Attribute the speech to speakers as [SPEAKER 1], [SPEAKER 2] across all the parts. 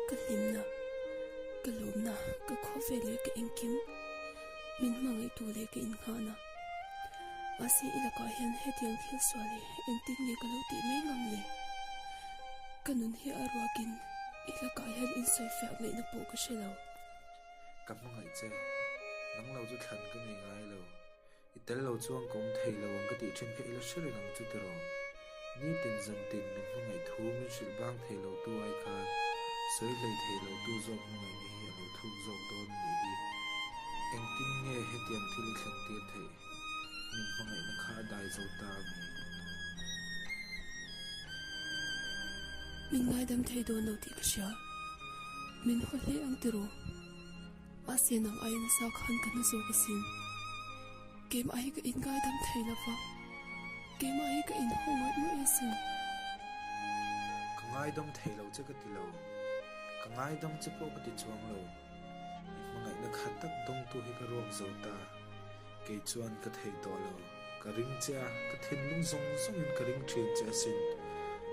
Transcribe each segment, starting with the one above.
[SPEAKER 1] Ka hlimna, ka lawmna, ka khawvel leh ka engkim, min hmangaihtu leh ka innghahna. Mahse i lakah hian hetiang thil sual hi engtin nge ka lo tih mai ngam le? Ka nun hi a ruakin i lakah hian insawifiah ngaihna pawh ka hre lo.
[SPEAKER 2] Ka hmangaih che, nang lo chu thlan ka nei ngai lo. I tel lo chuan ka awm thei lo ang ka tih thin kha i la hre reng ang chu tiraw? Nitin zantin min hmangaih thu min hrilh bang thei lo tu ai khan sawi hlei thei lo tu zawk hmangaihna hi a lo thuk zawk dawn a nih hi. Engtin nge hetiang thil i thlen tir theih? Min hmangaihna kha a dai zo ta a mi?
[SPEAKER 1] Min ngaidam thei dawn lo tih ka hria. Min haw hle ang tiraw? Mahse nang aia nasa khan ka hna zawk asin. Keimah hi ka inngaidam thei lo va, keimah hi ka inhaw ngawih ngawih asin.
[SPEAKER 2] Ka ngaidam thei lo che ka ti lo, ka ngaidam che pawh ka ti chuang lo. I hmangaihna khat tak dawngtu hi ka ruak zo ta, kei chuan ka thei tawh lo. Ka ring che a, ka thinlung zawng zawngin ka ring thin che asin.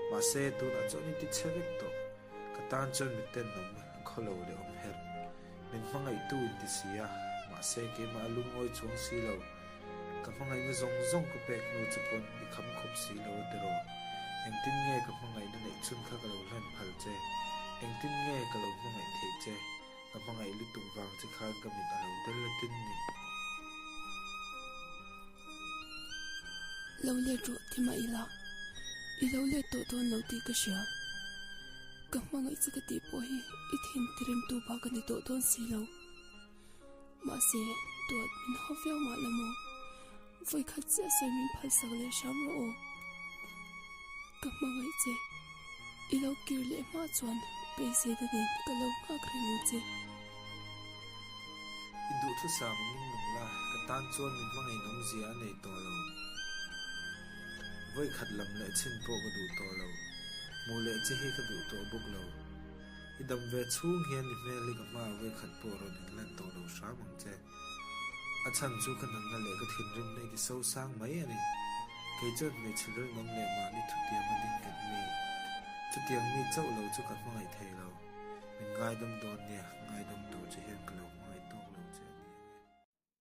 [SPEAKER 2] Mahse tunah chuan i ti chhe vek tawh. Ka tan chuan miten awm khawlo leh awm herh. Min hmangaihtu in ti si a, mahse keimah a lungawi chuang si lo. Ka hmangaihna zawng zawng ka pek hnu chu pawn i kham khawp si lo a tiraw? Engtin nge ka hmangaihna neih chhun kha ka lo hlan phal che? Engtin nge ka lo hmangaih theih che? Ka hmangaih lutuk vang che khan ka mit a lo del a tin ni.
[SPEAKER 1] Lo let rawh ti mah ila, i lo let tawh dawn lo tih ka hria. Ka hmangaih che ka tih pawh hi i thin tiremtu bak a ni tawh dawn si lo. Mahse, duat min haw viau mah la maw? Vawikhat chiah sawi min phalsak leh hram rawh aw. Ka hmangaih che, i lo kir leh hma chuan beiseina nen ka lo nghak reng ang che.
[SPEAKER 2] I duhthusam angin nung la, ka tan chuan min hmangaih nawmzia a nei tawh lo. Vawikhat lam leh chhin pawh ka duh tawh lo. Hmuh leh che hi ka duh tawh bawk lo. I dam ve chhung hian i hmel hi ka hmaah vawikhat pawh rawn inlan tawh lo hram ang che. A chhan chu ka nunna leh ka thinrimna i ti so sang mai a ni. Kei chuan hmeichhe rinawm leh mahni thutiam a ding nghet mi. Chutiang mi chauh lo chu ka hmangaih thei lo. Min ngaidam dawn nia, ngaidam tur che hian ka lo.